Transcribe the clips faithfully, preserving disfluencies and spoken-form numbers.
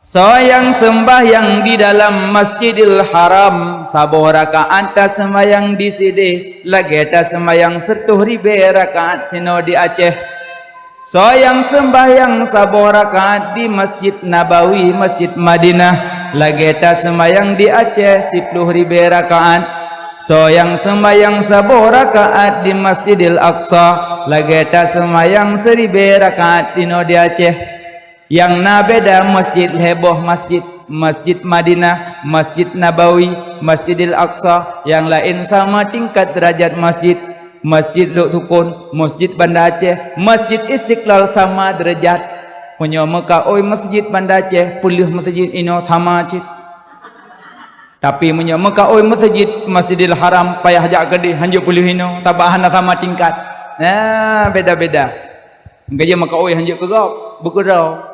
Soe nyang seumbahyang di dalam Masjidil Haram, saboh rakaat taseumbahyang di sideh, lagée taseumbahyang siratoh ribée rakaat sinoe di Aceh. Soe nyang seumbahyang saboh rakaat di Masjid Nabawi, Masjid Madinah, lagée taseumbahyang di Aceh siploh ribée rakaat. Soe nyang seumbahyang saboh rakaat di Masjidil Aqsa, lagée taseumbahyang siribée rakaat inoe di Aceh. Nyang na beda masjid lhée boh masjid, Masjid Madinah, Masjid Nabawi, Masjidil Aqsa, nyang laén sama tingkat deurajat masjid, Masjid Lhoksukon, Masjid Banda Aceh, Masjid Istiqlal sama deurajat. Meunyoe meukaôi masjid Banda Aceh, peuleueh masjid inoe sama cit. Tapi meunyoe meukaôi masjid Masjidil Haram, payah jak keudeh, hanjeuet peuleueh inoe, sabab hana sama tingkat. Nah, beda-beda. Geujak meukaôi hanjeuet keu gob, beukeudroe.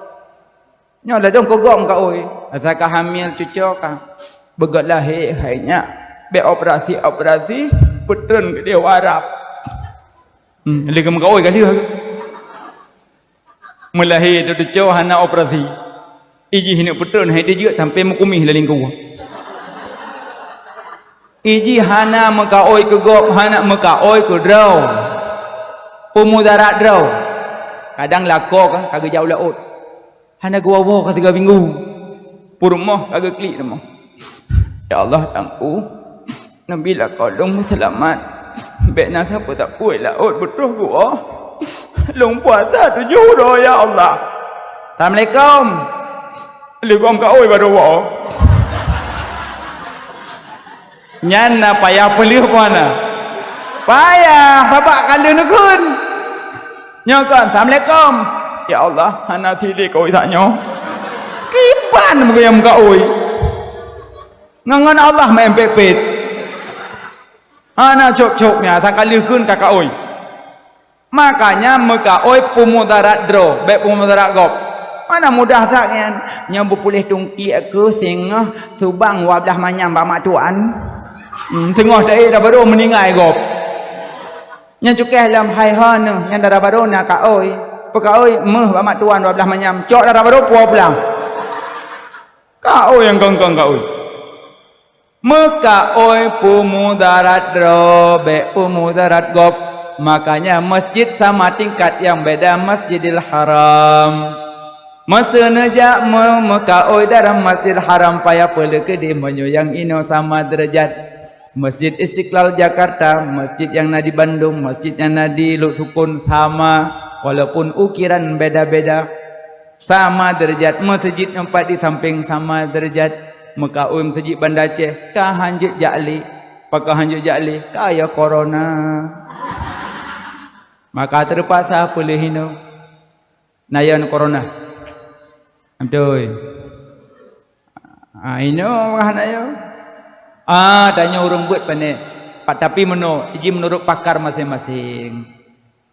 Nyoe ladôm keu gob meukaôi. Asai ka hamil cuco ka. Beugöt lahé hai nyak. Bék operasi-operasi, peutreun keudeh u Arab. Hmm, lé meukaôi ka lheueh. Meulahé teutuco hana operasi. Ijih neuk peutreun hai teujeuet sampai meukumih lalingku. Ijih hana meukaôi keu gob, hana meukaôi keu droe. Peumudarat droe. Kadang lakoe kan ka geujak u laôt. Hana geuwoe-woe ka tiga minggu. Peurumoh ka geuklik rumoh. Ya Allah, Tuhanku, neubi lakoe lôn meuseulamat. Bék na sapeue-sapeue laôt beutroh geuwoe. Lôn puasa tujoh uroe, ya Allah. Assalamualaikum. Lé gob meukaôi baru woe. Nyan na payah peuleueh peue na? Payah, sabab ka lheueh neukheun. Nyoe kon, "Assalamualaikum." "Ya Allah, hana sideh keu tanyoe." Kiban meuguyang meukaôi. Ngon, ngon Allah main pet-pet. Hana cok-cok nyan, asai ka lheueh kheun ka kaôi. Makanya meukaôi peumudarat droe, bék peumudarat gob. Mana mudah that nyan. Nyoe beupuléh tungkiek keu singoh subang dua belas manyam bak mak tuan. Hmm, singoh taék dara barô meuninggai gob. Nyan cukéh lom hai ho neuh, nyan dara barô na kaôi. Peukaôi meuh bak mak tuan dua belas manyam. Cok dara barô puwoe pulang. Kaôi nyang kong-kong kaôi. Meukaôi peumudarat droe, bék peumudarat gob. Makanya masjid sama tingkat nyang beda Masjidil Haram. Meuseu neujak meu-, meukaôi dalam Masjidil Haram payah peuleueh keudeh meunyoe nyang inoe sama deurajat. Masjid Istiqlal Jakarta, masjid nyang na di Bandung, masjid nyang na di Lhoksukon sama, walaupun ukiran beda-beda. Sama deurajat, meuseujid nyang pat di sampéng sama deurajat. Meukaôi meuseujid Banda Aceh, ka hanjeuet jak lé. Pakon hanjeuet jak lé? Ka ya corona. Maka teurpaksa peuleueh inoe. Na ya corona. Beutôi. Ah, inoe wah na ya. Ah, tanyoe ureuëng beuet pané. Pa-, tapi meunoe, iji meunurot pakar maséng-maséng.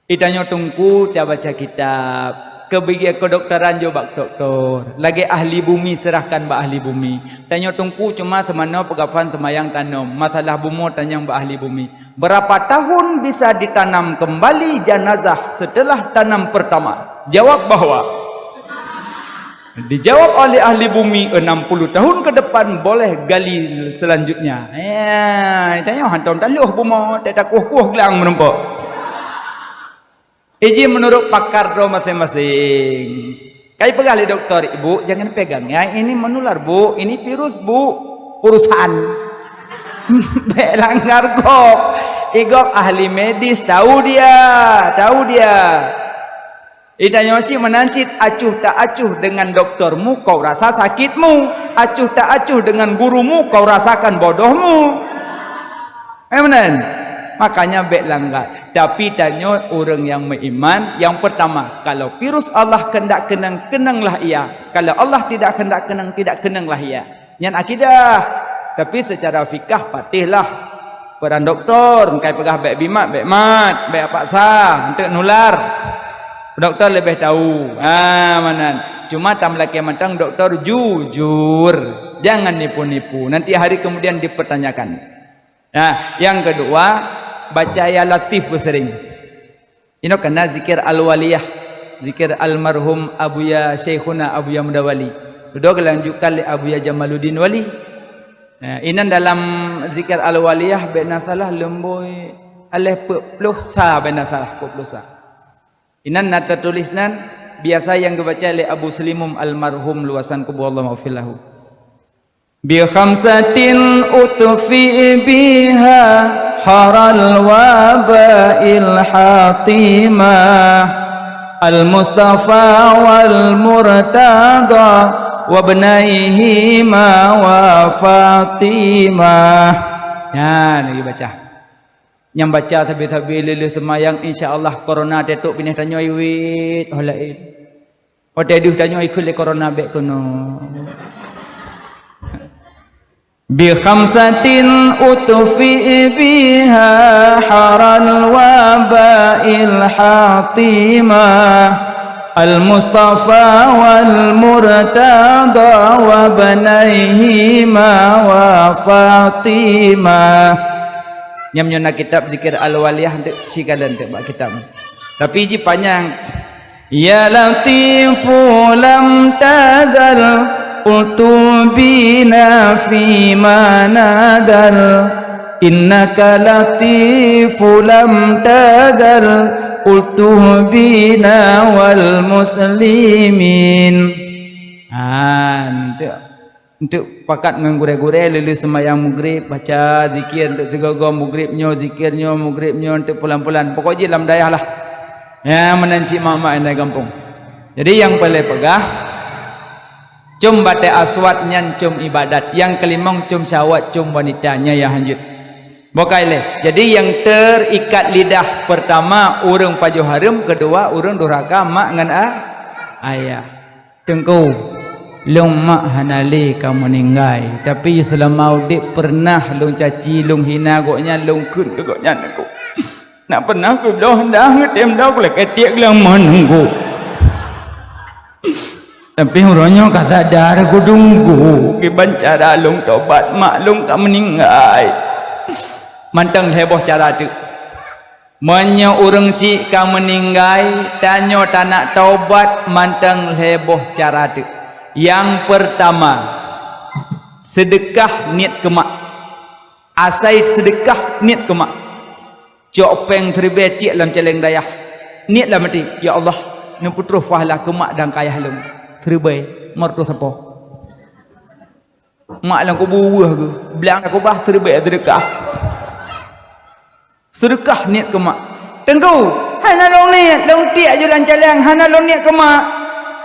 Di tanyoe teungku ca baca kitab, keu bagi kedokteran jok bak doktor, lagée ahli bumi serahkan bak ahli bumi. Tanyoe teungku cuma seumanoe peugafan seumayang tanom, masalah bumoe tanyong bak ahli bumi. Berapa tahun bisa ditanam kembali jenazah setelah tanam pertama? Jawab bahwa Dijawab oleh ahli bumi, enam puluh tahun ke depan boleh gali selanjutnya. Ya, tanyoe hantom taloh bumoe, tak takuh-kuh glang meureumpok. Iji meunurot pakar droe maséng-maséng. Kai peugah lé doktor, "Ibu, jangan pegang. Yang ini menular, Bu. Ini virus, Bu." Urusan. Bék langgar gob. Igob ahli medis, tahu dia, tahu dia. Di tanyoe cit meunan cit, acuh tak acuh dengan doktormu, kau rasa sakitmu. Acuh tak acuh dengan gurumu, kau rasakan bodohmu. Eh, meunan. Makanya bék langgar. Tapi tanyoe ureuëng nyang meuiman, nyang pertama, kalau virus Allah kehendak keunong, keunonglah ia. Kalau Allah tidak kehendak keunong, tidak keunonglah ia. Nyan akidah. Tapi secara fikah patihlah. Peran doktor, engkai peugah bék bimat, bék mat, bék paksa, eunteuk nular. Doktor leubeh tahu. Ha, meunan. Cuma tameulakée mantong doktor jujur. Jangan nipu-nipu. Nanti hari kemudian dipertanyakan. Nah, yang kedua, baca ya Latif beuseuring. Inoe kana zikir Al-Waliyah, zikir almarhum Abuya Syaikhuna Abuya Mudawali. Dudoe geulanjutkan lé Abuya Jamaluddin Wali. Nah, inan dalam zikir Al-Waliyah bèk na salah leumbôi aléh peuet ploh sa, bèk na salah peuet ploh sa. Inan na teutuléh nan, biasa nyang geubaca lé Abu Seulimum almarhum, luwasan kubu Allah maghfir lahu. Bi khamsatin utfi biha haral waba'il hatimah, al Mustafa wal Murtada wa bnaihima wa Fatimah. Nyan lagi baca. Nyang baca sabe-sabe lé-lé seumayang, insya Allah corona teutôp binéh tanyoe iwét ho laén. Watèe deuh tanyoe ikheun lé corona bèk keunoe. Bi khamsatin utfi biha haral waba'il hatimah, al Mustafa wal Murtada wa bnaihima wa Fatimah. Nyam nyoe na kitab zikir Al-Waliyah, eunteuk sikalon eunteuk bak kitab. Tapi jih panyang. Ya Latifu lam tazal, ultuf bina fima nazal. Innaka Latifu lam tazal, ultuf bina wal muslimin. Ah, eunteuk. Eunteuk pakat ngon gurèe-gurèe, lé-lé seumayang Maghrib, baca zikir eunteuk sigoe-goe, Maghrib nyoe, zikir nyoe, Maghrib nyoe, eunteuk pulan-pulan. Pokok jih lam dayah lah. Ya, meunan cit mak-mak nyang di gampông. Jadi, nyang paleng peugah, com batèe aswad nyan com ibadat. Nyang keulimong com syahwat, com wanita, nyan nyang hanjeuet. Bukai lé. Jadi, nyang terikat lidah, pertama, ureueng pajoh hareuem, keudua, ureueng durhaka mak ngon a-, ayah. Teungku, lôn mak hana lé ka meuninggai, tapi seulama udép peureunah lôn caci, lôn hina gobnyan, lôn kheun keu gobnyan, Teungku. Na peureunah kubloe dah, geutem dah kulakèe tiek lôn mon, Teungku. Tapi uroe nyoe ka sadar, kutunggu kiban cara lôn tobat, mak lôn ka meuninggai. Mantong lhèe boh cara teuk. Meunyoe ureueng syiek ka meuninggai, tanyoe tanak taubat mantong lhèe boh cara teuk. Nyang peurtama, seudeukah niet keu mak. Asai seudeukah niet keu mak. Cok péng siribèe tiek lam caleng dayah. Niet lam até, "Ya Allah, neupeutroh pahala keu mak dan keu ayah lôn." Siribèe, meureutoh sapo. Mak lam kubu weueh geuh, blang kubah siribèe seudeukah. Seudeukah niet keu mak. Teungku, hana lôn niet, lôn tiek ju lam caleng, hana lôn niet keu mak.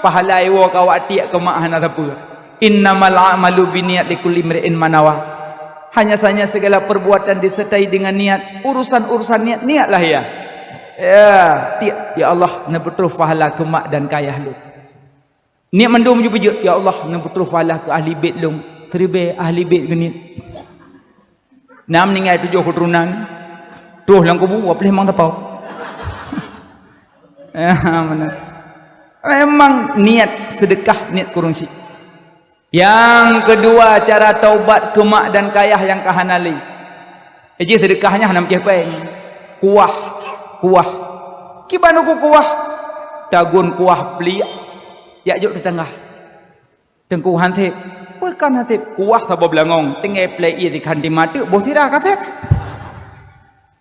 Pahala iwoe ka awak tiek keu mak hana sapeue. Innamal a'malu binniyat likulli imri'in ma nawa. Hanya saja segala perbuatan disertai dengan niat. Urusan-urusan niat, niatlah ya. Ya, tiek, "Ya Allah, neupeutroh pahala keu mak dan keu ayah lôn." Niet mandum ju beujeuet, "Ya Allah, neupeutroh pahala keu ahli bét lôn, siribèe ahli bét geuniet." Na meuninggai tujoh keuturonan, troh lam kubu, wapléh mang tapau. Ya, beuna. Memang niet seudeukah, niet keu ureueng syiek. Nyang keudua, cara taubat keu mak dan keu ayah nyang ka hana lé. Jih seudeukah nyan hana meucéh péng. Kuah, kuah. Kiban uku kuah? Tagun kuah pliek. Jak jok teutangga. Teungku, han sép. Peue kan han sép? Kuah saboh beulangong. Tinggai plei ié dikhan di mata, boh sira ka sép.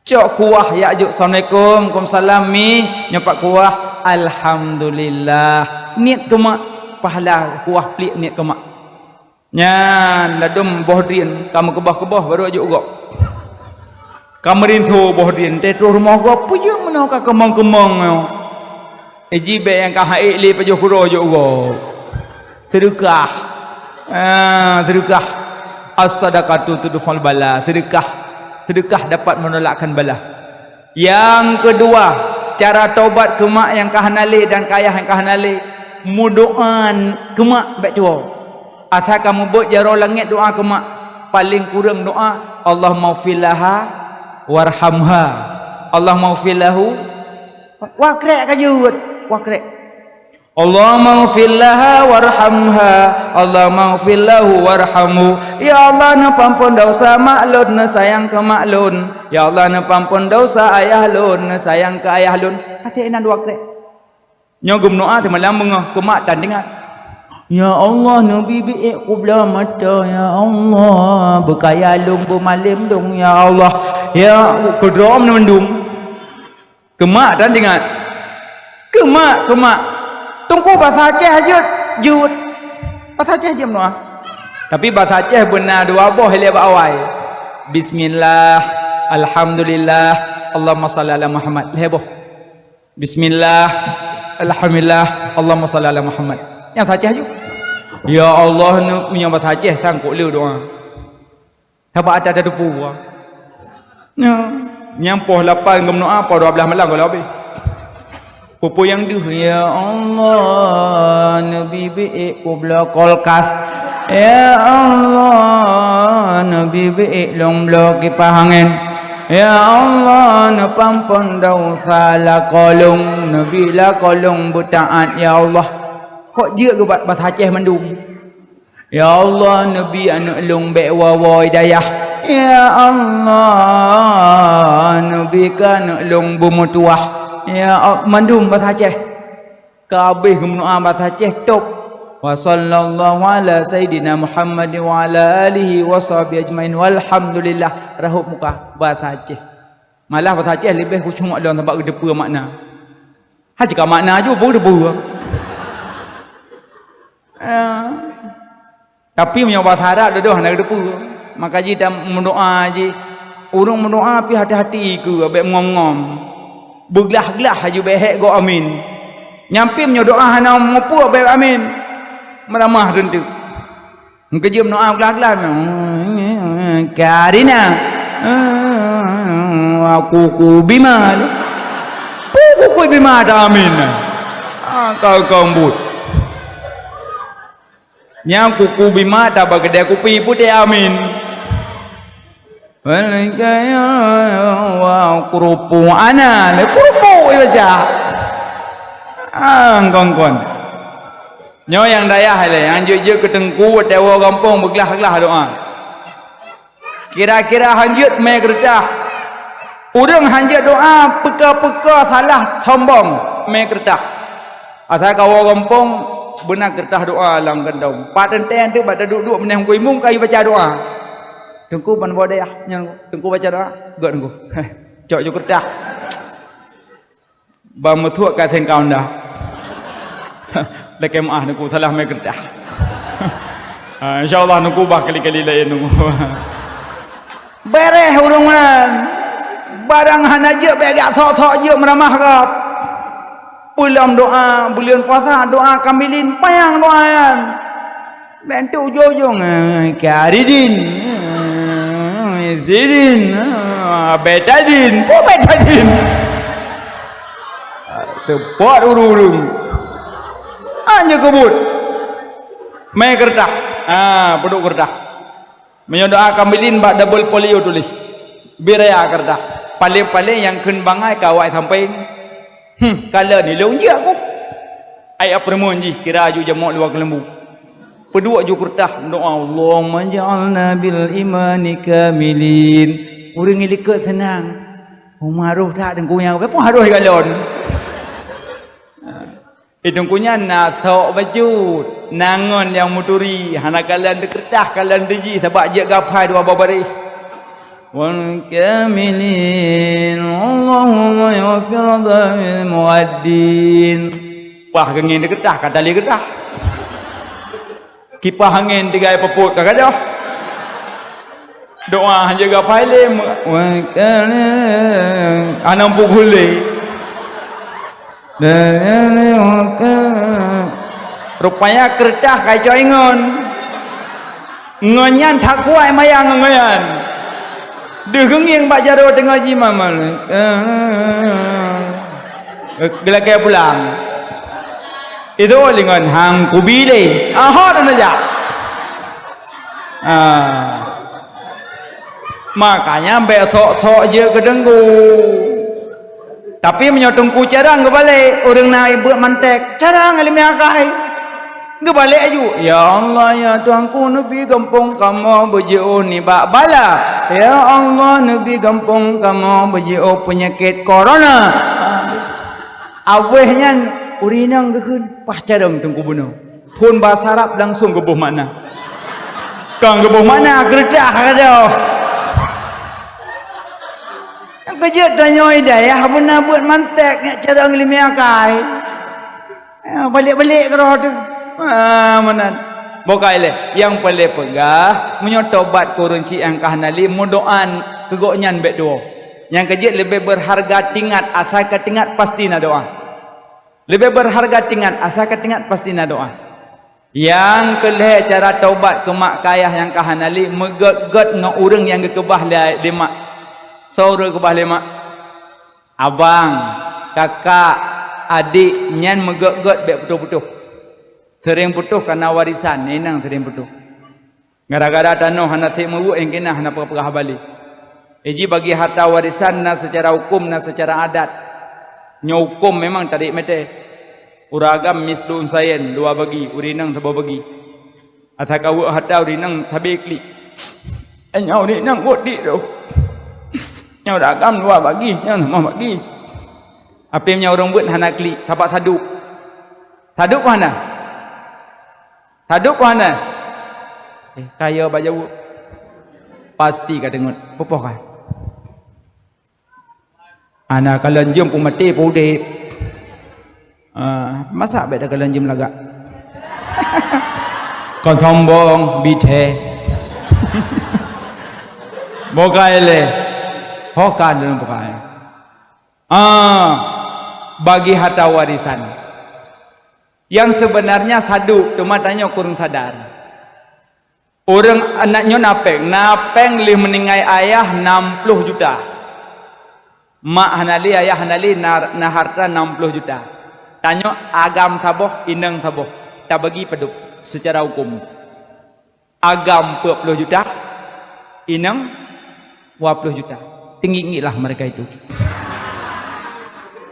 Cok kuah jak jok, "Assalamualaikum." "Waalaikumsalam, Mi." Nyoe pat kuah, "Alhamdulillah." Niet keu mak, pahala kuah pliek niet keu mak. Nyan ladôm boh drien ka meukeubah-keubah barô jok gob. Ka meurinso boh drien, teutroh rumoh gob, peue jeuet meunoe ka keumong-keumong nyoe. Iji bèk nyang ka haék lé pajoh keudroe jok gob. Seudeukah. Ah, seudeukah. As-sadaqatu tudfa'ul bala. Seudeukah. Seudeukah dapat menolakkan bala. Nyang keudua, cara tobat keu mak nyang ka hana lé dan keu ayah nyang ka hana lé, meudoá keu mak bèk tuwoe. Asai ka mubuet jaroe langét doá keu mak, paleng kureueng doá, "Allahummaghfir laha warhamha." Allahummaghfir lahu. Wah, krek ka jeuet. Wah, krek. "Allahummaghfir laha warhamha, Allahummaghfir lahu warhamhu." Ya Allah, neupeuampôn desya mak lôn, neusayang keu mak lôn. Ya Allah, neupeuampôn desya ayah lôn, neusayang keu ayah lôn. Ka sép inan dua krek. Nyoe geumeudoá teuma lam beungoh keu mak tan teuingat. Ya Allah, neubi biék kubloe mata, ya Allah, beukaya lôn beumalém dong, ya Allah. Ya, keudroe mandum. Keumak tan ingat. Keumak, keumak. Teungku basa Aceh jeuet, jeuet. Basa Aceh jeuet meudoá. Tapi basa Aceh beuna dua boh lé bak awai. Bismillah, alhamdulillah, Allahumma shalli ala Muhammad. Lhèe boh. Bismillah, alhamdulillah, Allahumma shalli ala Muhammad. Nyang basa Aceh jeuet. Ya Allah, neu-, nyang basa Aceh tan kok le doá. Sabab ata tateupeue. Nyoe, nyang poh lapan geumeudoá, poh dua belas malam gohlom habéh. Peue-peue nyang deuh, "Ya Allah, neubi biék kubloe kulkas. Ya Allah, neubi biék lôn bloe kipah angén. Ya Allah, neupampon desya lakoe lôn, neubi lakoe lôn beutaát, ya Allah." Kok jeuet keu ba-, basa Aceh mandum. Ya Allah, neubi aneuk lôn bèk woe-woe hidayah. Ya Allah, neubi keu aneuk lôn beumeutuwah. Ya Al-, mandum basa Aceh. Ka habéh geumeudoá basa Aceh, top. Wa sallallahu ala sayyidina Muhammad wa ala alihi wa sahbihi ajmain. Walhamdulillah. Rahot muka basa Aceh. Malah basa Aceh leubeh khusyuk lom sabab geuteupeue makna. Hana cit ka makna ju, peue geuteupeue. Eh, tapi meunyoe basa Arab dudoe hana geuteupeue. Maka jih ta meudoá jih. Ureueng meudoá pih hati-hati keu, bèk meungom-ngom. Beuglah-glah aju bèk hék gob amin. Nyan pih meunyoe doá hana meupeue bèk amin. Meuramah teunteuk. Meukeujeuet meudoá beuglah-glah. Karina. Aku kubima. Peue kuku bima ta amin. Ah, kau, kau embut. Nyang kuku bima ta bak keudè kupi putéh amin. Wal kaya wa kurupu ana, le kurupu ibaca. Ah, kon-kon. Nyoe nyang dayah le, nyang jeuet-jeuet keu teungku, watèe woe gampông beuglah-glah doá. Kira-kira hanjeuet mé keureutah. Ureueng hanjeuet doá, peuka-peuka salah sombong mé keureutah. Asai ka woe gampông, beuna keureutah doá lam kantong. Pat teuntèe teuk bak taduek-duek meuneh Teungku Imum ka baca doá. Teungku ban boh dayah nyan, Teungku baca doá, gèt Teungku. Cok ju keureutah. Ban meusuek ka sengkau nda. Lakèe meu'ah Teungku, salah mé keureutah. Ah, insya Allah Teungku bah kali-kali laén Teungku. Beureh ureueng nyan. Barang hana jeuet bèk jak sok-sok jeuet meuramah gob. Peulom doá, buleuen puasa, doá kamilin, panyang doá nyan. Bèk enteuk ujong-ujong, eh, Kharidin, eh, Zidin, eh, Betadin, peue Betadin? Teupot ureueng-ureueng. Hana keubuet. Mé keureutah. Ha, peuduek keureutah. Meunyoe doá kamilin bak double folio tuléh. Bri raya keureutah. Paléng-paléng nyang kheun bangai ka awai sampéng. Hmm, kalon ilôn jeuet ku. Ai apeurumoh jih kira aju jamok luwa keuleumbu. Peuduek ju keureutah doá, "Allahumma ij'alna bil imani kamilin." Ureueng likot seunang. Uma roh that Teungku nyang, peue harôh kalon. Di Teungku nyan na sok bacut, na ngon nyang meuturi, hana kalon di keureutah, kalon di jih sabab jeuet gapai dua boh baréh. Wal kamilin, Allahumma ighfir dzunubal mu'addin. Pah geungieng di keureutah, ka tali keureutah. Kipah angén tinggai peupot ka gadôh. Doa hana gapai lé, wa kana, hana pukul lé. Rupanya keureutah ka icok ingon. Ngon nyan that kuat mayang ngon nyan. Deuh geungieng bak jaroe teungoh jimat malaikat. Geulakèe pulang. Itu lingon hang kubi lé. Aha, dan aja. Ah. Makanya bèk sok-sok jeuet keu teungku. Tapi meunyoe teungku carông geubalek, ureueng na ibeuet mantek, carông ileumèe akai. Geubalek aju, "Ya Allah, ya Tuhanku, neubi gampông kamoe beujiôh nibak bala. Ya Allah, neubi gampông kamoe beujiôh peunyakét corona." Awéh nyan, ureueng inong geukheun, "Pah carông teungku bunoe." Phon bahasa Arab langsung geuboh makna. Kon geuboh makna, geureutah ka deuh. Keujeuet tanyoe dayah beuna buet mantek nyak carông ileumèe akai. Ya, balik-balik keudroe teuh. Ah, meunan. Bukai lé, nyang paleng peugah, meunyoe tobat keu ureueng syiek nyang ka hana lé, meudoa keu gobnyan bèk tuwoe. Nyang keujeuet leubeh beurharga teuingat, asai ka teuingat pasti na doa. Leubeh beurharga teuingat, asai ka teuingat pasti na doa. Nyang keu lhèe cara tobat keu mak keu ayah nyang ka hana lé, meugèt-gèt ngon ureueng nyang geukeubah lé, lé mak. Soe ureueng geukeubah lé mak? Abang, kakak, adék, nyan meugèt-gèt bèk putôh-putôh. Seuréng putôh kareuna warésan, inong seuréng putôh. Gara-gara tanoh hana sép meuweuek, nyang keunan hana peugah-peugah haba lé. Iji bagi harta warésan na seucara hukôm, na seucara adat. Nyoe hukôm memang tarék meuté. Ureueng agam mislu unsayain, dua bagi, ureueng inong saboh bagi. Ata kaweuek harta ureueng inong sabé klik. Nyoe ureueng inong wot dik tu. Nyoe ureueng agam dua bagi, nyoe saboh bagi. Apém nyoe ureueng beuet hana klik, sabab sadub. Sadub hana? Sadub hana? Eh, kaya bak jaweueb. Pasti ka deungon. Pupoh ka? Hana kalon jeuem peumaté peuudép. Ah, masa bèk takalon jeuem lagak? Kon sombong, bithèe. Bukai lé. Ho ka deungon bukai. Ah, bagi harta warésan. Nyang seubeunarnya sadub, teuma tanyoe kureueng sadar. Ureueng aneuk nyoe na péng, na péng lheueh meuninggai ayah nam ploh juta. Mak hana lé, ayah hana lé, na, na harta nam ploh juta. Tanyoe agam saboh, inong saboh, tabagi padub seucara hukôm. Agam peuet ploh juta, inong dua ploh juta. Teuingat-ingatlah mereka itu.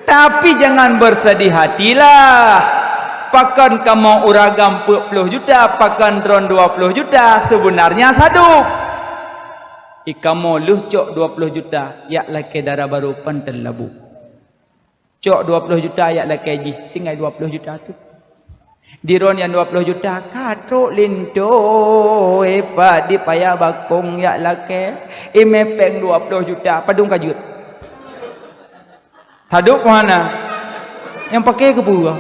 Tapi jangan bersedih hatilah. Pakon kamoe ureueng agam peuet ploh juta, pakon droen dua ploh juta, seubeunarnya sadub. I kamoe lheueh cok dua ploh juta, jak lakèe dara barô Panton Labu. Cok dua ploh juta jak lakèe jih, tinggai dua ploh juta teuh. Diron nyang dua ploh juta ka trok linto, eh, pat di paya bakong jak lakèe, imè péng dua ploh juta, padum ka jeuet. Sadub hana. Nyang paké keu peue?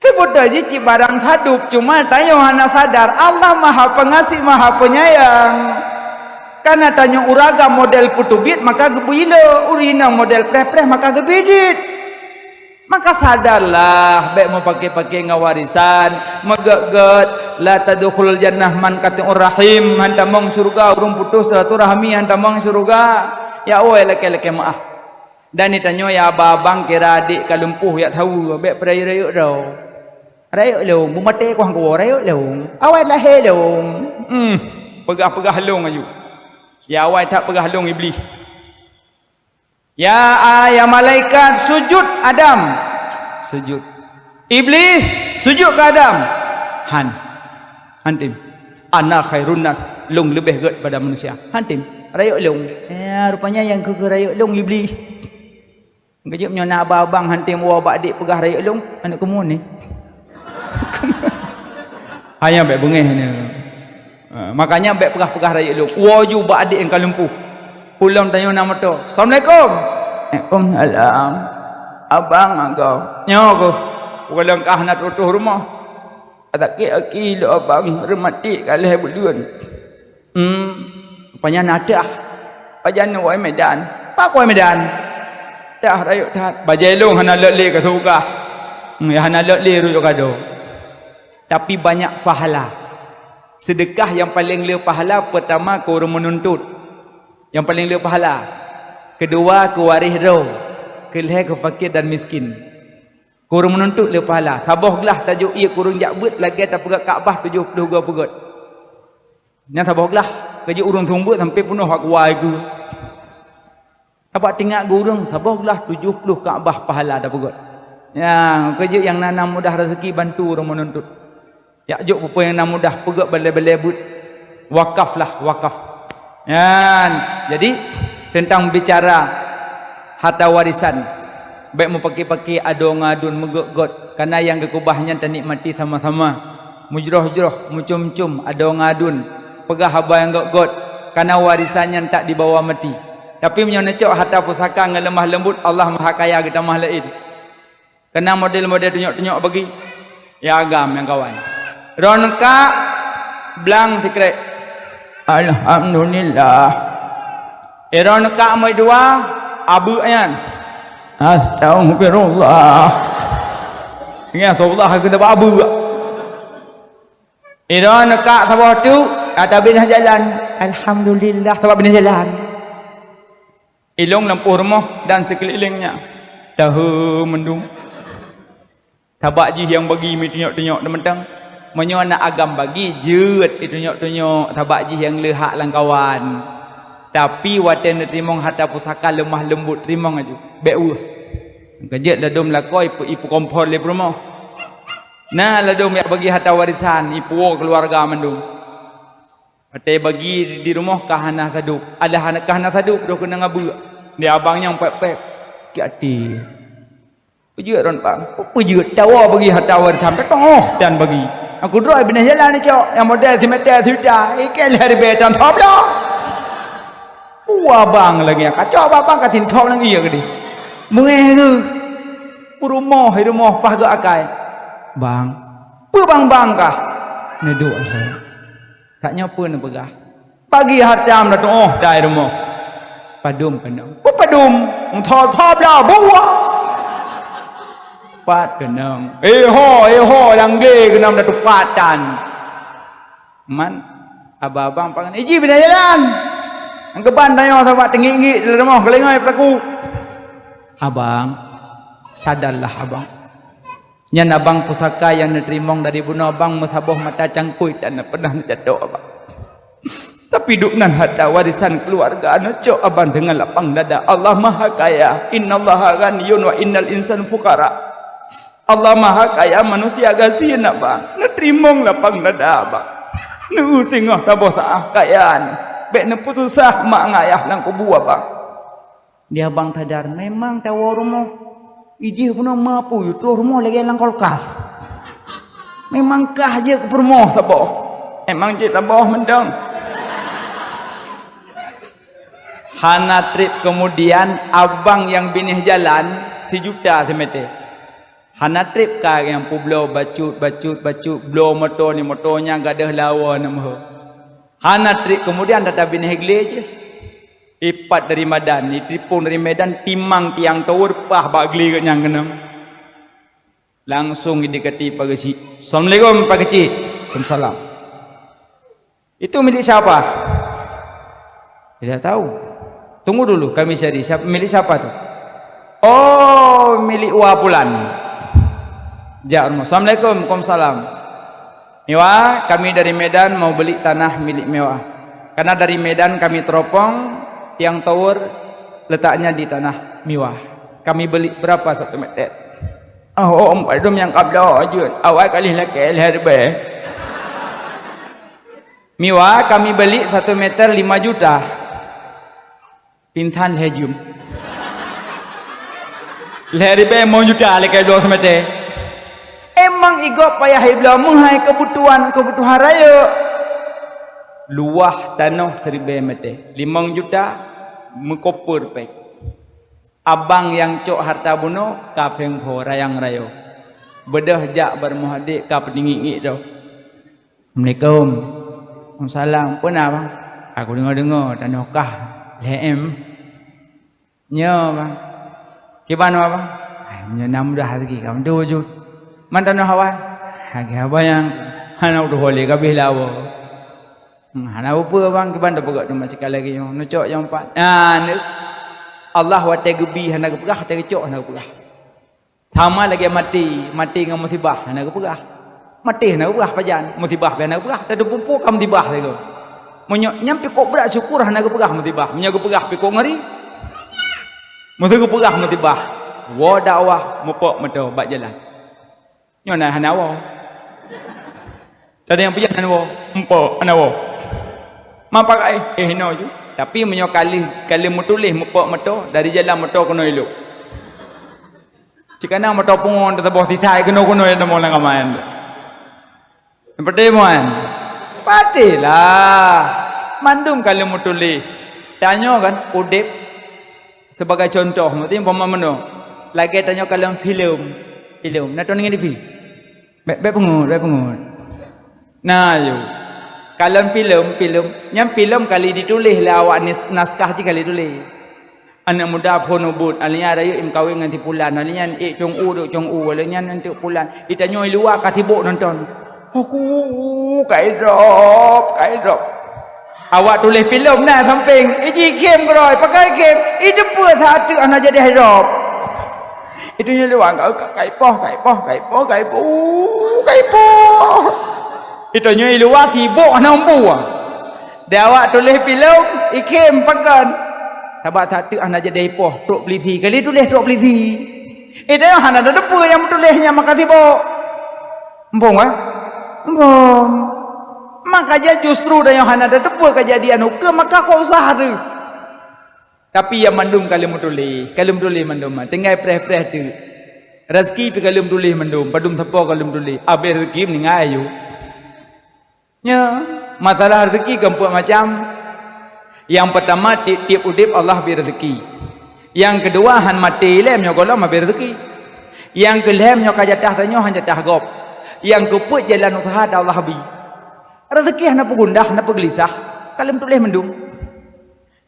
Teubeutôi jih cit barang sadub, cuma tanyoe hana sadar Allah Maha Pengasih, Maha Penyayang. Karena tanyoe ureueng agam model peuteubiet maka geubri le, ureueng inong model preh-preh maka geubri dit. Maka sadarlah, bèk meupaké-paké ngon warésan, meugèt-gèt, la tadkhulul jannah man qati'ur rahim, han tamong syeuruga ureueng putus silaturahmi, han tamong syeuruga. Ya, oi, lakèe-lakèe meu'ah. Dan di tanyoe ya abang-abang kira adék ka lumpuh jak saweue, bèk peurayeuk-rayeuk droe. Rayeuk lôn, beumaté kuah kuwoe, rayeuk lôn. Awai lahé lôn. Hmm, peugah-peugah lôn aju. Ya awai that peugah lôn Iblih. Ya, ah, ya malaikat, sujud Adam. Sujud. Iblih, sujud keu Adam. Han. Han tem. Ana khairun nas, lôn leubeh gèt pada manusia. Han tem. Rayeuk lôn. Ya, rupanya nyang keu, keu rayeuk lôn Iblih. Geujeuet nyoe na abang-abang han tem woe bak adék peugah rayeuk lôn, aneuk keumuen ni. Hanya bèk beungèh ni. Ha, makanya bèk peugah-peugah rayeuk lôn. Woe ju bak adék nyang ka lumpuh. Ulôn tanyoe na moto. Assalamualaikum. Waalaikumsalam. Abang agoe. Nyoe ku. Ulôn ka hana tutoh rumoh. Sakét aki lôn abang, reumatik ka lhèe buleuen. Hmm, rupanya na teuh ah. Pajan woe Medan. Pak woe Medan. Teuh rayeuk that. Bajèe lôn hana lôt lé ka surga. Hmm, ya hana lôt lé rujuk kado. Tapi banyak pahala. Sedekah nyang paleng le pahala, pertama keu ureueng meununtut. Nyang paleng le pahala. Kedua keu waréh droe. Keulhèe keu fakir dan miskin. Keu ureueng meununtut le pahala. Saboh glah tajok ié keu ureueng jak beuet lagèe tapeugöt Kakbah tujoh ploh goe peugöt. Nyan saboh glah, keujeuet ureueng seumeubeuet sampoe peunoh bak kuah ié keu. Sabab teuingat keu ureueng saboh glah tujoh ploh Kakbah pahala tapeugöt. Nyan, keujeuet nyang na, na mudah raseuki bantu ureueng meununtut. Jak jok peue-peue nyang na mudah peugöt balèe-balèe beuet. Wakaf lah, wakaf. Nyan, jadi teuntang bicara harta warisan. Bék mupaki-paki adoe ngon aduen meugét-gét, kana nyang geukeubah nyan tanikmati sama-sama. Mujroh-jroh, mucom-com adoe ngon aduen, peugah haba nyang gét-gét, kana warisan nyan tak dibawa mati. Tapi meunyoe neucok harta pusaka ngon leumah leumbut, Allah Mahakaya geutamah laén. Kana model-model tunyok-tunyok bagi, ya agam nyang kawan. Droeneuh kak blang sikrek. Alhamdulillah. Eh, droeneuh kak meuidua, abeuk nyan. Astagfirullah. Ingat Allah keu sabab abeuk. Eh, droeneuh kak saboh teuk, ata binah jalan. Alhamdulillah, sabab binah jalan. Ilong lampôh rumoh dan sikeulilingnya. Tahe mendung. Sabab jih nyang bagi meutunyok-tunyok teumeutang. Meunyoe na agam bagi, jeuet itunyok-tunyok, sabab jih nyang le hak lam kawan. Tapi watée neuteurimong harta pusaka leumah leumbut, teurimong aju. Bék weueh. Keujeuet ladom lakoe ipe-, ipeukompor lé peurumoh. Na ladom jak bagi harta warisan, ipuwoe keuluwarga mandum. Watée bagi di rumoh ka hana sadub. Alah hana, ka hana sadub, doh keunong abeuk. Di abang nyang pék-pék. Keu até. Peujeuet ron bang. Peujeuet tawoe bagi harta warisan. Toh dan bagi. Aku droe binah jalan ni, cok. Nyang model simeter sijuta. Ikei lhèe ribèe tan thop lah. Dua bang lagi. Kacok babang ka tin thop lagi ya gede. Mengeh ke? Peurumoh, di rumoh pah geu akai. Bang. Peue bang-bang kah? Neudok asai. Tak nyoe peue neupeugah. Bagi hartam dah tuoh dai rumoh. Padum keunong. Peue padum? Tho-tho blah buah. Pat keunong. Eh ho, eh ho, nyang glé keunong dah tupat tan. Man, abang-abang pangan. Iji bina jalan. Nyang keuban tanyoe sabab teungiek-ngiek di rumoh keulingoi pelaku. Abang, sadarlah abang. Nyan abang pusaka nyang neuteurimong dari bunoe abang meusaboh mata cangkui tan pernah neujatok abang. Tapi duek nan harta warisan keuluwarga neucok abang deungon lapang dada. Allah Maha Kaya. Innallaha ghaniyun wa innal insan fuqara. Allah Maha Kaya, manusia gasien abang. Neuteurimong lapang dada abang. Neu singoh saboh saah kaya nyoe. Bék neuputusah mak ngon ayah lam kubu abang. Di abang sadar, memang tawoe rumoh. Idéh bunoe mapu, yue troh rumoh lagée lam kulkas. Memang kah jeuet keu peurumoh saboh. Memang jeuet saboh mantong. Hana treb keumudian, abang nyang bineh jalan sijuta simeter. Hana treb ka nyang peubloe bacut, bacut, bacut, bloe moto ni, moto nyan gadôh lawa na meuho. Hana treb keumudian, ata bineh glé jih. Ipat dari Madan, iteupong dari Medan, timang tiang tower pah bak glé geuh nyang keunong. Langsung idekati Pak Geuchik. "Assalamualaikum, Pak Geuchik." "Waalaikumsalam." "Itu milik siapa?" "Tidak tahu." "Tunggu dulu, kami cari. Siap-, milik siapa tu?" "Oh, milik Wa Pulan." Jak rumoh. "Assalamualaikum." "Waalaikumsalam." "Miwa, kami dari Medan mau beli tanah milik Miwa. Karena dari Medan kami teropong, tiang tower letaknya di tanah Miwa. Kami beli berapa satu meter?" "Oh, oh, empat dum nyang kabloe jeuet. Awai kalih lakée lhèe ribèe." "Miwa, kami beli satu meter lima juta." Pingsan lhèe jeuem. Lhèe ribèe limong juta lakée bloe simeter. Emang igob payah ibloe meuhai keubutuhan, keubutuhan rayeuk. Luwah tanoh siribèe meter, limong juta, meukoper péng. Abang nyang cok harta bunoe ka péng pho rayang rayeuk. Beudôh jak bak rumoh adék ka peuteungiek-ngiek doh. "Assalamualaikum." "Waalaikumsalam. Peue na, Bang?" "Aku deungoe-deungoe tanoh kah lhèe M." "Nyoe, Bang." "Kiban, Bang?" "Ai, meunyoe na mudah rezeki kamoe tuju." "Man tanoh awai?" "Lagèe abang nyang hana udah boleh kabeh lawa." "Hmm, hana peue-peue, Bang, kiban tapeugah teuma sikali lagèe nyoe. Neucok nyang pat." Nah, ni Allah watèe geubi hana geupeugah, watèe geucok hana geupeugah. Sama lagèe maté, maté ngon musibah hana geupeugah. Maté hana geupeugah pajan, musibah pih hana geupeugah, teupeue-peue ka musibah lagèe. Meunyoe nyan pih kok brat syukur hana geupeugah musibah, meunyoe geupeugah pih kok ngeri. Meuseu geupeugah musibah, woe dakwah mupok meuto bak jalan. Nyoe na hana woe. Tadi nyang peujah hana woe, mupok hana woe. Ma pakai, eh, hinoe ju. Tapi meunyoe kali, kali meutuléh mupok meuto, dari jalan meuto keunoe ilok. Cit kana moto pungo teusaboh sisai keunoe-keunoe nyang tamong lam kama nyan. Patéh mon? Patéh lah. Mandum ka lheueh meutuléh. Tanyoe kan udeb sibagai cuntoh, meusti umpama meunoe. Lagèe tanyoe kalon filem. Filem. Na teuingat di pi? Bèk, bèk peungeut, bèk peungeut. Na, yue. Kalon filem, filem. Nyan filem ka lheueh dituléh lé awak nis-, naskah jih ka lheueh tuléh. Aneuk muda phon ubit, akhirnya rayeuk meukawen ngon si pulan, akhirnya ék cong u, duek cong u, akhirnya nyan eunteuk pulan. Di tanyoe luwa ka sibok nonton. Aku, ka idrop, ka idrop. Awak tuléh filem na sampéng, iji ikhém keudroe, pakon ikhém, iteupeue saat teuk hana jadi idrop. Di tanyoe luwa ka, ka, ka ipoh, ka ipoh, ka ipoh, ka ipoh, uh, ka ipoh. Di tanyoe luwa sibok hana mampu. Di awak tuléh filem, ikhém pakon. Sabab saat teuk hana jadi ipoh, trok polisi. Ka lheueh tuléh trok polisi. Di tanyoe hana tateupeue nyang meutuléh nyan maka sibok. Muphom, eh? Muphom. Maka jih justru tanyoe hana tateupeue keujadian ukeue, maka kok susah teuh. Tapi nyang mandum ka lheueh meutuléh, ka lheueh meutuléh mandum, tinggai preh-preh teuk. Raseuki pih ka lheueh meutuléh mandum, padum sapo ka lheueh meutuléh. Abéh raseuki meuninggai, yue. Nyo, masalah raseuki keu empat macam. Nyang peutama, tiep-tiep udeb Allah bri raseuki. Nyang keudua, han maté ilèe meunyoe gohlom abéh raseuki. Nyang keulhèe, meunyoe ka jatah tanyoe han jatah gob. Nyang keupeuet, jalan useuha dan Allah bri. Raseuki hana peugundah, hana peugeulisah. Ka lheueh meutuléh mandum.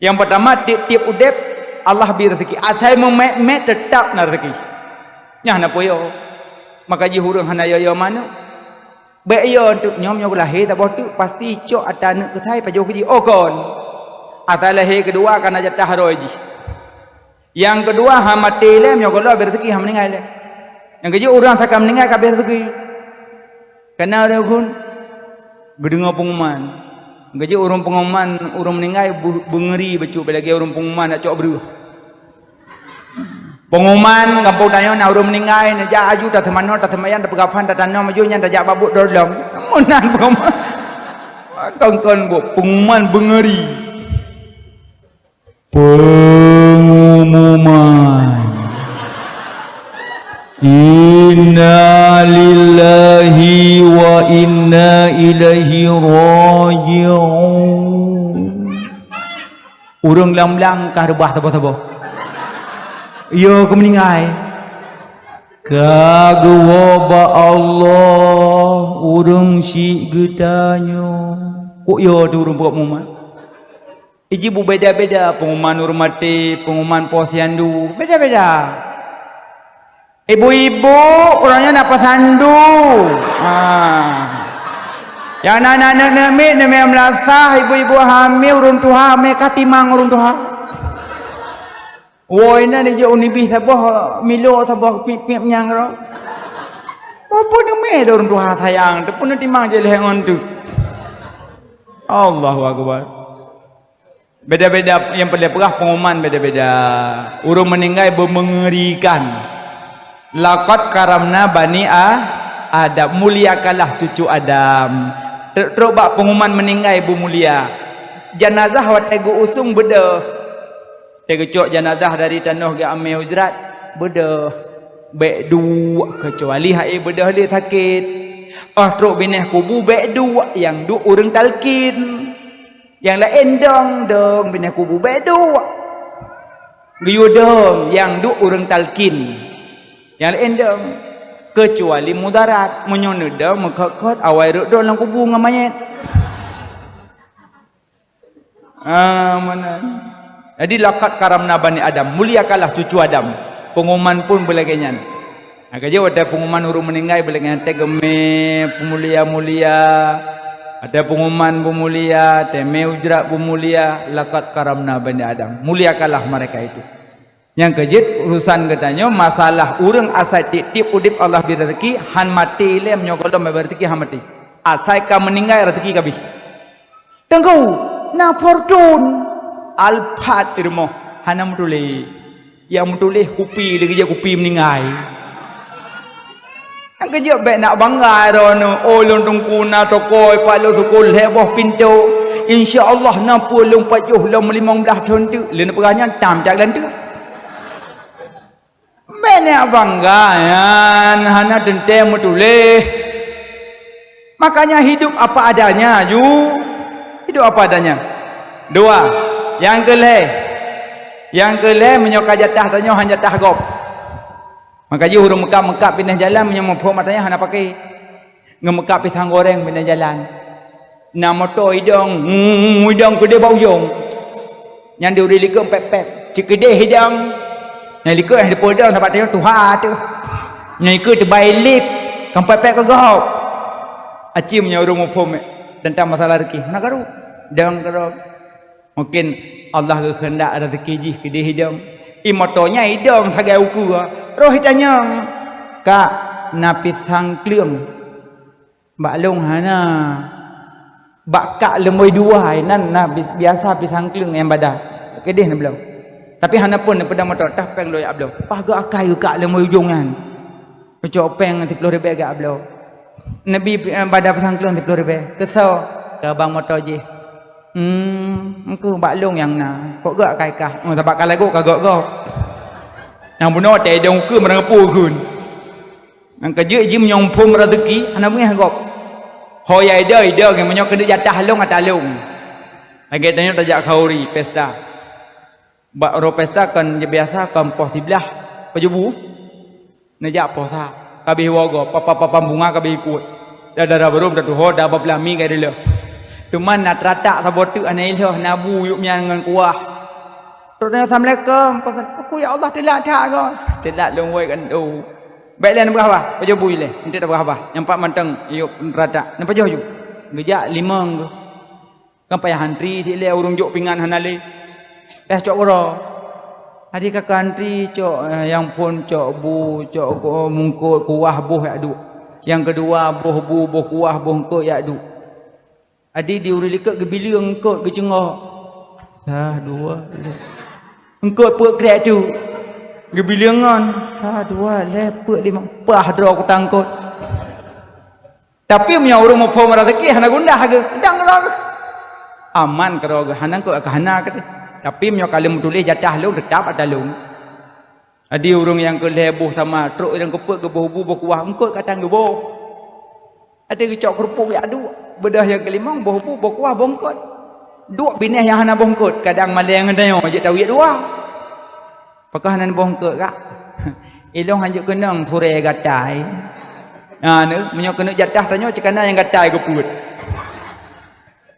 Nyang peutama, tiep-tiep udeb Allah bri raseuki. Asai meumèt-mèt teutap na raseuki. Nyan hana peue yo. Maka jih ureueng hana yo-yo manok. Bèk yo teuk nyoe, nyoe lahé saboh teuk pasti cok ata aneuk keutai pajoh keu jih. Oh kon. Ata lahé keudua ka na jatah roh jih. Nyang keudua, han maté ilèe meunyoe gohlom abéh raseuki, han meuninggai ilèe. Nyang keujeuet ureueng asai ka meuninggai ka abéh raseuki. Kana ureueng phon geudeungoe peunguman. Nyang keujeuet ureueng peunguman, ureueng meuninggai beu-, beungeuri bacut, bèk lagèe ureueng peunguman jak cok breueh. Peunguman gampông tanyoe na ureueng meuninggai, neujak aju taseumanoe, taseumayang, tapeugafan, tatanom aju nyan tajak bak buet droe lom. Meunan peunguman. Kon-kon buet peunguman beungeuri. Pengumuman. Inna lillahi wa inna ilaihi raji'un. Ureueng lam blang ka reubah saboh-saboh. Yo keu meuninggai. Ka geuwoe bak Allah ureueng syik geutanyoe. Kok yo teuh ureueng peubuet peunguman? Iji beubeda-beda, peunguman ureueng maté, peunguman poh siandu, beda-beda. Ibu-ibu, ureueng nyan na poh siandu. Ha. Nyang na aneuk-aneuk miet, aneuk miet meulasah, ibu-ibu hamé, ureueng tuha, mé ka timang ureueng tuha. Woe inan ijak u nibih saboh, milo saboh piep-piep nyang ro. Peue-peue neumé ureueng tuha sayang, teupeue neutimang jih lhèe ngon teuk. Allahu Akbar. Beda-beda, nyang paléng peugah peunguman beda-beda. Ureueng meuninggai beumeungerikan. Laqad karamna bani A-, Adam, muliakanlah cucu Adam. Trok-trok bak peunguman meuninggai beumulia. Janazah watèe geu-usong beudôh. Watèe geucok janazah dari tanoh geuamé hujrat, beudôh. Bèk duek, keucuali hai beudôh lé sakét. Óh trok binéh kubu bèk duek, nyang duek ureueng talkin. Nyang laén dong, dong binéh kubu bèk duek. Geuyue dong nyang duek ureueng talkin. Nyang laén dong. Keucuali mudarat, meunyoe neudong meukhot-khot awai rot dong lam kubu ngon manyét. Ah, meunan. Jadi, laqad karamna bani Adam, muliakanlah cucu Adam. Peunguman pun beulagèe nyan. Nah, ka jeuet watèe peunguman ureueng meuninggai beulagèe nyan, watèe geumé peumulia-mulia, watèe peunguman beumulia, watèe mé hujrat beumulia, laqad karamna bani Adam. Muliakanlah mereka itu. Nyang keujeuet urusan geutanyoe, masalah ureueng asai tiep-tiep udeb Allah bri raseuki, han maté ilèe meunyoe gohlom abéh raseuki han maté. Asai ka meuninggai raseuki ka abéh. Teungku, na Fortuner, Alphard di rumoh, hana meutuléh. Nyang meutuléh kupi, lagèe jih kupi meuninggai. Nyang keujeuet bèk nak bangga droeneuh, "Oh, lôn teungku na toko ipat lôn sukon lhèe boh pintoe. Insya Allah na peue lôn pajoh lom limong blaih thôn teuk." Lheuh neupeugah nyan, tam jak lam teuk. Mé Nenek bangga nyan hana teuntée meutuléh. Makanya hidup apa adanya ju. Hidup apa adanya. Dua. Nyang keu lhée. Nyang keu lhée, meunyoe ka jatah tanyoe han jatah gob. Maka jih ureuëng meukab-meukab binéh jalan, meunyoe muphom atra nyan hana paké. Ngeumeuka pisang goreng binéh jalan. Na moto idong, mm, idong keudeh bak ujong. Nyan di ureuëng likot pép-pép. Cit keudeh idong. Nyang likot nyang dipeudong sabat teuh tuha teuh. Nyang ikot teubai lip, kan pép-pép keu gob. Aci meunyoe ureuëng muphom, eh, teuntang masalah rezeki. Hana karu. Dong keudong. Mungkin Allah geukeundak rezeki jih keudeh idong. I moto nyan idong sagai ukeue. Roh itanyong, "Kak, na pisang kleueng?" "Bak lôn hana." "Bak kak leumoi dua nan na bis-, biasa pisang kleueng nyang bada." Keudeh neubloe. Tapi hana pun neupeudong moto, tah péng lôn jak bloe. Paih geuh akai geuh kak leumoi ujong nyan. Geucok péng siploh ribée geubloe. Neubi, eh, bada pisang kleueng siploh ribée. Keu soe? Keu abang moto jih. Hmm, engkeu bak lôn nyang na. Kok geuh akai kah? Oh, sabab ka lagot ka gok-gok. Nyang bunoe teu idong ukeue meurangkapeue kheun. Nyang ka jeuet jih meunyoe muphom rezeki, hana beungéh gob. Ho ya ida, ida, meunyoe keuneuk jatah lôn, ata lôn. Lagée tanyoe tajak khanduri, pesta. Bak uroe pesta kon biasa kon poh siblaih pajoh bu. Neujak poh sa, ka abéh woe gob, papa-papa bunga ka abéh ikot. Dara-dara barô tatuho, dara peulami ka ilheueh. Teuma na teuratak saboh teuk hana ilheueh, na bu yub nyan ngon kuah. Rot nyan, "Assalamualaikum." "Waalaikumsalam." "Aku, ya Allah, teulat that gob." "Teulat lôn wai kan tu." "Bék lé, neupeugah bah, pajoh bu ilée, enteuk tapeugah bah. Nyang pat mantong yub teuratak. Neupajoh ju." Geujak limong geuh. Kan payah antri, cit lé ureuëng jok pingan hana lé. Payah cok uroe. Adi ka antri cok, eh, nyang phon cok bu, cok ku-, mungkot kuah boh yak duek. Nyang keudua boh bu, boh kuah, boh eungkot yak duek. Adi di ureuëng likot geubileung eungkot geuceungok. Sa, dua, lhée. Eungkot peuet krek tu. Geubileung ngon. Sa, dua, lhée, peuet, limong. Paih droe kutang eungkot. Tapi meunyoe ureuëng muphom rezeki hana gundah geuh, dang keudroe geuh. Aman keudroe geuh, hana keu ka hana keudeh. Tapi meunyoe ka lheueh meutuléh jatah lôn, teutap ata lôn. Adi ureuëng nyang keu lhée boh sama, trok nyang keu peuet geuboh bu boh kuah eungkot ka tan geuboh. Adi geucok keurupuk jak duek, beudôh nyang keu limong boh bu boh kuah boh eungkot. Duek binéh nyang hana boh eungkot, kadang malée ngon tanyoe jeuet tawiet dua. Pakon hana neuboh eungkot, Kak? Ilôn hanjeuet keunong furée gatai. Ha, neu, meunyoe keuneuk jatah tanyoe cit kana nyang gatai geupeuet.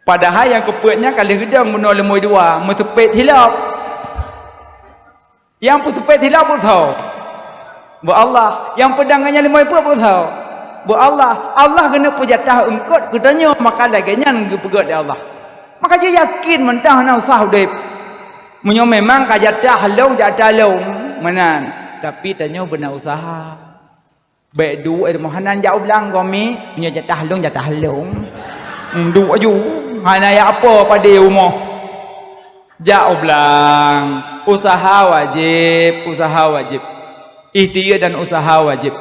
Padahai nyang keupeuet nyan ka lheueh geudong bunoe leumoi dua, meuseupet silop. Nyang peuseupet silop beusoe? Beu Allah. Nyang peudong ngon nyang leumoi peuet beusoe? Beu Allah. Allah keuneuk peujatah eungkot keu tanyoe, maka lagée nyan geupeugét lé Allah. Maka jeuet yakin mantong hana usah udeb. Meunyoe memang ka jatah lôn, jatah lôn, meunan. Tapi tanyoe beuna useuha. Bék duek rumoh hana jak u blang gomi, meunyoe jatah lôn, jatah lôn. Hmm, duek aju, hana jak apo padé rumoh. Jak u blang, useuha wajéb, useuha wajéb. Ikhtiar dan useuha wajéb.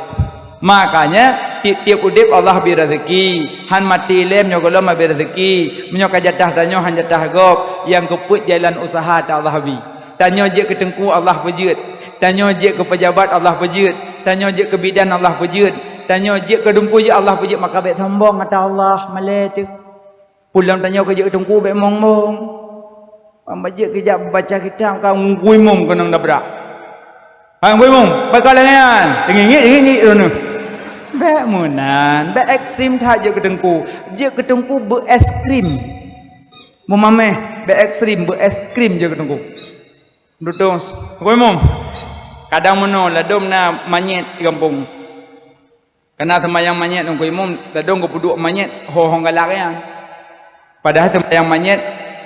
Makanya, tieb-tieb udeb Allah bri rezeki. Han maté lé meunyoe gohlom habéh rezeki. Meunyoe ka jatah tanyoe han jatah gob, nyang keupeuet jalan useuha ta Allah bri. Tanyoe jeuet keu teungku Allah peujeuet. Tanyoe jeuet keu peujabat Allah peujeuet. Tanyoe jeuet keu bidan Allah peujeuet. Tanyoe jeuet keu dumpeue jeuet Allah peujeuet, maka bék sombong ata Allah, malée teuh. Peue lom tanyoe keu jeuet keu teungku bék mong-mong. Ban jeuet keu jak baca kitab ka ngui mum keunong dabrak. Hai ngui mum, baka lagée nyan. Teungingit-ingit droeneuh. Bék meunan, bék ekstrem that jeuet keu teungku. Jeuet keu teungku beu ekstrem. Meumameh, bék ekstrem, beu ekstrem jeuet keu teungku. Dudoe, ngui mum. Kadang meunoe ladom na manyét di gampông. Kana seumayang manyét ngon imum, ladong geupeuduek manyét ho-ho galak nyan. Padahai seumayang manyét,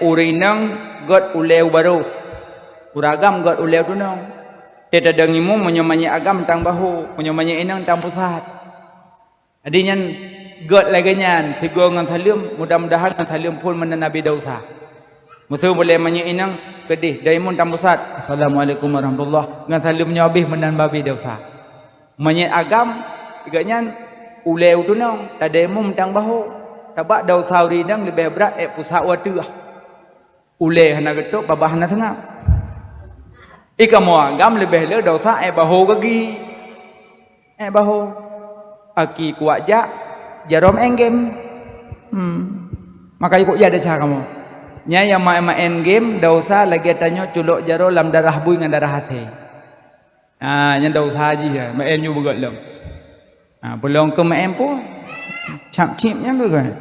ureuëng inong gét ulée u barô, ureuëng agam gét ulée u tunong. Teuh tadong imum meunyoe manyét agam tang bahô, meunyoe manyét inong tang pusat. Adi nyan gét lagée nyan, sigoe ngon saleuem, mudah-mudahan ngon saleuem phon meunan habéh desya. Meuseue bulée manyét inong keudeh, dong imum tang pusat, "Assalamualaikum warahmatullah," ngon saleuem nyoe habéh meunan habéh desya. Manyét agam, gobnyan ulée u tunong, tadong imum tang bahô. Sabab desya ureuëng inong leubeh brat ék pusat u ateueh. Ulée hana geutôb, babah hana seungab. Ikamoe agam leubeh le desya ék bahô gaki. Eh, bahu. Aki kuat jak, jaroe maén game. Hmm. Maka ikut ja desya kamoe. Nyan nyang maén-maén game, desya lagée tanyoe culok jaroe lam darah bui ngon darah até. Ah, nyan desya jih ya, maén nyoe beugét lom. Ah, peulong keu maén pun. Cap cip nyan beugét.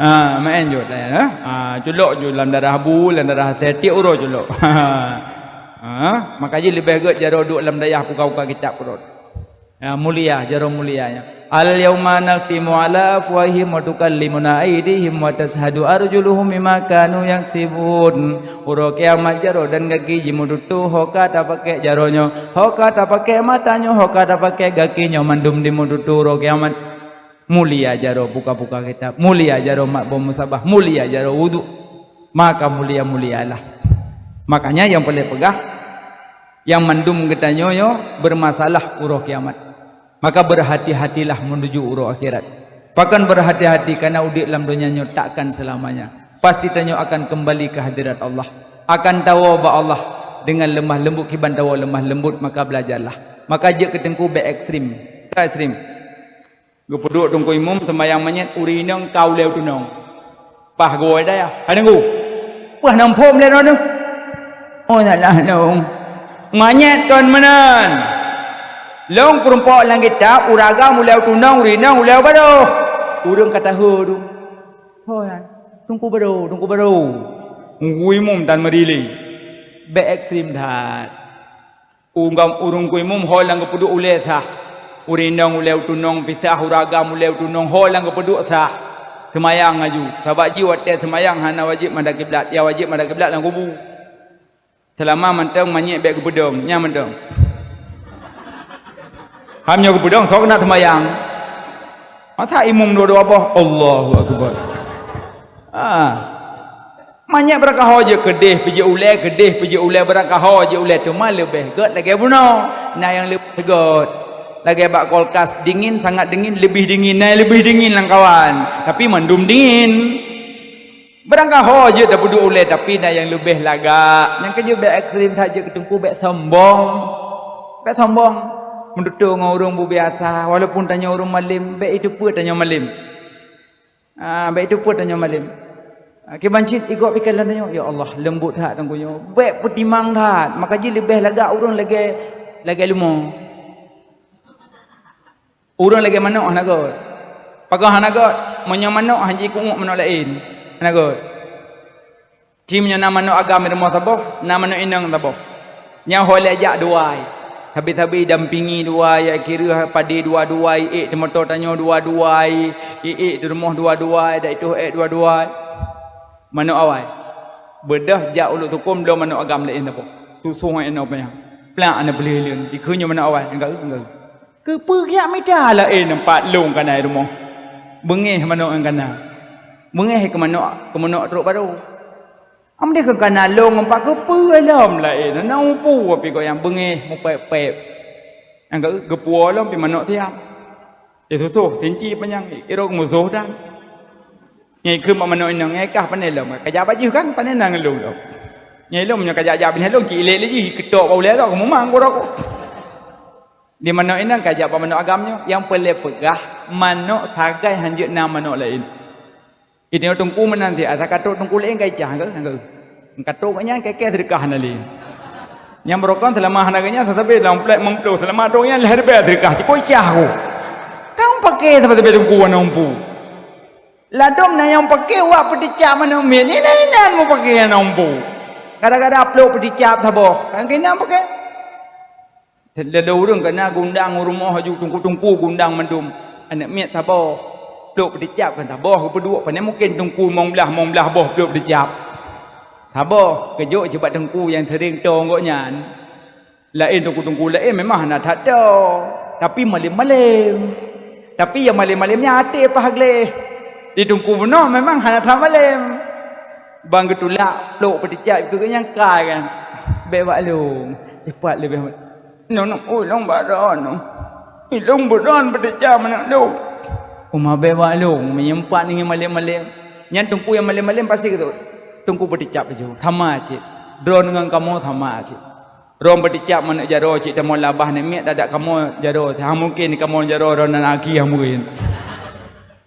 Ah, maén jeuet dah ya. Ah, culok jeuet lam darah bui, lam darah até, tiep uroe culok. Ah, maka jih leubeh gét jaroe duek lam dayah buka-buka kitab keudroe. Ya, mulia, jaroe mulia nyan. Al-yauma nakhtimu ala afwahihim wa tukallimuna aidihim wa tashhadu arjuluhum bima kanu yaksibun. Uroe kiamat jaroe dan gaki jimeututoe, ho ka tapakée jaroe nyoe, ho ka tapakée mata nyoe, ho ka tapakée gaki nyoe, mandum dimeututoe uroe kiamat. Mulia jaroe buka-buka kitab, mulia jaroe mat boh musabah, mulia jaroe wudhu. Maka mulia-mulialah. Makanya nyang paleng peugah, nyang mandum geutanyoe nyoe beurmasalah uroe kiamat. Maka beurhati-hatilah meunuju uroe akhirat. Pakon beurhati-hati, kareuna udeb lam donya nyoe takkan seulamanya. Pasti tanyoe akan keumbali keu hadirat Allah. Akan tawoe bak Allah deungon leumah leumbut, kiban tawoe leumah leumbut, maka beulajarlah. Maka jeuet keu teungku bék ekstrem. Ka ekstrem. Geupeuduek teungku imum seumayang manyét ureueng inong ka ulée u tunong. Paih geuwoe dayah. Hai teungku. Peue na phom lé droeneuh? Oh, salah lôn. Manyét kon meunan. Lôn keurumpok lam kitab, ureueng agam ulée u tunong, ureueng inong ulée u barô. Ureueng ka tahu tu. Ho nyan. Teungku barô, teungku barô. Teungku imum tan meuriléng. Bék ekstrem that. Ureueng, ureueng teungku imum ho nyang geupeuduek ulée sah. Ureueng inong ulée u tunong pisah, ureueng agam ulée u tunong ho nyang geupeuduek sah. Seumayang laju. Sabab jih watée seumayang hana wajéb madab kiblat, nyang wajéb madab kiblat lam kubu. Seulama mantong manyét bék geupeudong, nyan mantong. Ham nyoe geupeudong, soe keuneuk seumayang. Masa imum dua-dua boh, Allahu Akbar. Ah. Manyét beurangkaho jeuet keudeh peujeuet ulée, keudeh peujeuet ulée, beurangkaho jeuet ulée, teuma leubeh gét lagée bunoe. Na nyang leubeh gét. Lagée bak kulkas, dingin, sangat dingin, leubeh dingin, na nyang leubeh dingin lam kawan. Tapi mandum dingin. Beurangkaho jeuet tapeuduek ulée, tapi na nyang leubeh lagak. Nyang keujeuet bék ekstrem that, jeuet keu teungku bék sombong. Bék sombong. Meututoe ngon ureueng bubiasa, walaupun tanyoe ureueng malem, bék iteupeue tanyoe malem. Ah, bék iteupeue tanyoe malem. Ah, kiban cit igob pike lom tanyoe, "Ya Allah, leumbot that teungku nyoe." Bék peutimang that, maka jih leubeh lagak ureueng lagée, lagée leumo. Ureueng lagée manok hana gét. Pagoh hana gét, meunyoe manok han jikeu'uek manok laén, hana gét. Ci meunyoe na manok agam di rumoh saboh, na manok inong saboh. Nyan ho lé jak dua ai. Sabe-sabe dampingi dua ai, jak kiri padé dua-dua ai, ék di moto tanyoe dua-dua ai, ék di rumoh dua-dua ai, dak itoh ék dua-dua ai. Manok awai. Beudôh jak ulok sukon bloe manok agam laén saboh. Susong ai inong panyang. Plak na peuleuh-leuh, dikheun nyoe manok awai, enggak, enggak. Keupeue geujak mita laén, empat lôn kana i rumoh. Beungéh manok nyang kana. Beungéh keu manok, keu manok trok barô. Am deh keu kana lôn empat keupeue lom laén, na upu api goyang beungéh mupép-pép. Nyang geu-, geupuwoe lom pi manok siam. Di susoh, sinci panyang, irong musoh dan. Nyai kheun bak manok inong, "Nyai kah pane lom, kajak bak jih kan, pane na ngon lôn lom." Nyai lom nyoe kajak jak bineh lôn, ci ilek lé jih, keutok bak ulée lom, keumumang keu rokok. Di manok inong ka jak bak manok agam nyoe, nyang peureulée peugah, manok sagai hanjeuet na manok laén. Di tanyoe teungku meunan sit, asa ka trok teungku laén ka icah, ka, ka. Ka trok nyan keu-keu seudeukah hana lé. Nyang beurokon seulama hana geuh nyan sasabe lam plek meumplo, seulama trok nyan lhée ribée seudeukah, cukôp icah ku. Kan pake sabe-sabe teungku hana umpu. Ladom na nyang pake wak peuticap manok miet, inan-inan mupake hana umpu. Kadang-kadang plok peuticap saboh, kan keunan pake. Lé ureueng ka na gundang u rumoh aju teungku-teungku gundang mandum. Aneuk miet saboh. Plok peuticap kan saboh geupeuduek, pane mungken teungku mong blaih, mong blaih boh plok peuticap. Saboh, geujok cit bak teungku nyang sering toe gobnyan. Laén teungku-teungku laén memang hana that toe, tapi malem-malem. Tapi nyang malem-malem nyan até paih gleh. Di teungku bunoe memang hana that malem. Ban geutulak plok peuticap keu gobnyan kai kan. Bék bak lôn, ipat leubeh Nyoe, nyoe, ui, lôn bak droeneuh. Ih, lôn bak droeneuh peuticap manok lôn. Uma bék bak lôn, meunyoe pat ngon malem-malem. Nyan teungku nyang malem-malem pasti geutôp. Teungku peuticap laju. Sama cit. Droeneuh ngon kamoe sama cit. Rhom beuteucab manök jaroe cit tamong labah namiet, dadak kamoe jaroe, hana mungken kamoe jaroe droe nan aki hana mungken.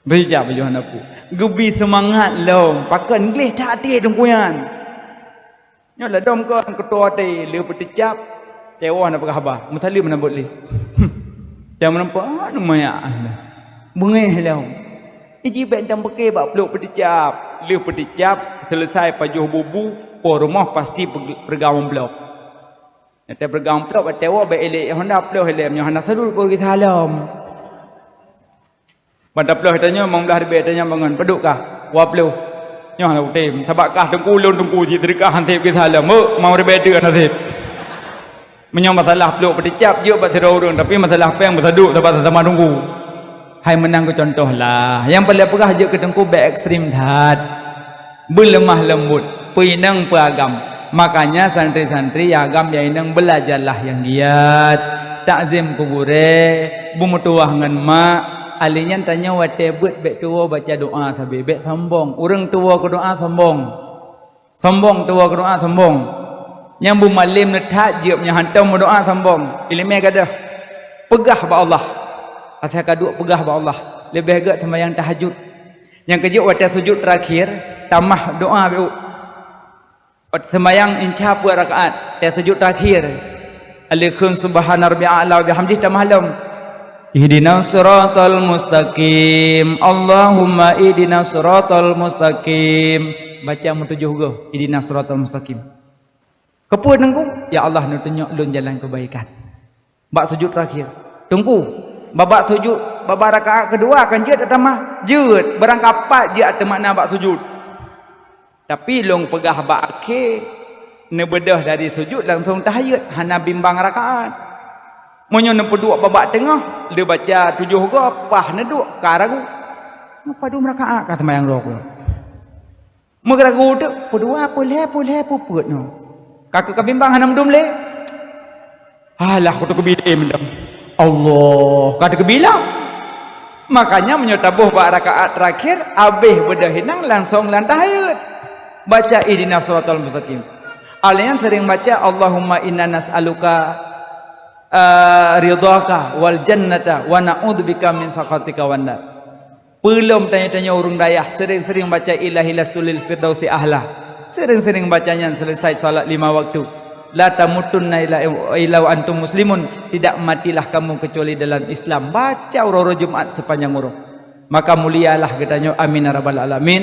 Beuteucab pajoh hana peue. Geubi seumangat lom, pakon gleh that até teungku nyan. Nyoe ladom kon keutoe até, lheueh beuteucab, tewoe hana peugah haba, meusaleuem hana buet lé. Nyang meunampak, ah, neu manyang. Beungéh lom. Iji bék nyang peuké bak plôk beuteucab, lheueh beuteucab, seuleusai pajoh bubu, po rumoh pasti peug-, peureugang plôk. Watée peureugang plôk, watée woe bék ilée honda ploh ilée, meunyoe hana salut peue kisah lom. Ban taploh tanyoe, limong blaih ribée tanyoe bangon, padub kah? Dua ploh. Nyoe hana kutem, sabab kah teungku, lôn teungku cit, teudeukah han sép kisah lom. Meuek, limong ribée teuk hana sép. Meunyoe masalah plôk beuteucab, jeuet bak sidroe ureuëng, tapi masalah péng beusaduek sabab sama-sama teungku. Hai meunan keu contoh lah. Nyang paleng peugah jeuet keu teungku bék ekstrem that. Beuleumah leumbot, peuinong peuagam. Makanya santri-santri nyang agam nyang inong beulajarlah nyang giat. Takzim keu gurée, beumeutuwah ngon mak. Alèh nyan tanyoe watée beuet bék tuwoe baca doa sabe, bék sombong. Ureuëng tuwoe keu doa sombong. Sombong tuwoe keu doa sombong. Nyang beumalém neuthat jeuet meunyoe hantom meudoa sombong. Iéleumé gadôh. Peugah bak Allah. Asai ka duek peugah bak Allah. Leubeh gét seumayang tahajud. Nyang keujeuet watée sujud teurakhier, tamah doa bék. Watée seumayang insya peuet rakaat, watée sujud teurakhier. Alèh kheun subhana rabbiyal a'la wa bihamdih tamah lom. Ihdinas siratal mustaqim. Allahumma ihdinas siratal mustaqim. Baca meutujoh goe, ihdinas siratal mustaqim. Keupeue teungku? Ya Allah, neutunyok lôn jalan keubaikan. Bak sujud teurakhier. Teungku, babak sujud, babak rakaat keudua kan jeuet tatamah? Jeuet, barang kapat jeuet ateumakna bak sujud. Tapi lôn peugah bak akhé, neubeudôh dari sujud langsong tahiyat, hana bimbang rakaat. Meunyoe neupeuduek babak teungoh, lheueh baca tujoh goe, paih neuduek, ka ragu. Padum rakaat ka seumayang droe keuh? Meuragu teuk, peudua, peulhèe, peulhèe, peue peuet nyoe. Ka keuh ka bimbang hana meudum lé. Alah, ka teukeubila mantong. Allah, ka teukeubila. Makanya meunyoe taboh bak rakaat teurakhier, abéh beudôh inong langsong lam tahiyat. Baca ihdinas siratal mustaqim. Alèh nyan seuring baca, Allahumma inna nas'aluka, eh, ridhaka wal jannata wa na'udzubika min sakhatika wan nar. Peulom tanyoe-tanyoe ureuëng dayah, seuring-seuring baca Ilahi lastu lil firdausi ahla. Seuring-seuring baca nyan seuleusai salat lima waktu. La tamutunna illa, illa wa antum muslimun, tidak matilah kamu kecuali dalam Islam. Baca uroe-uroe Jumat sepanjang uroe. Maka mulialah geutanyoe, amin ya rabbal alamin.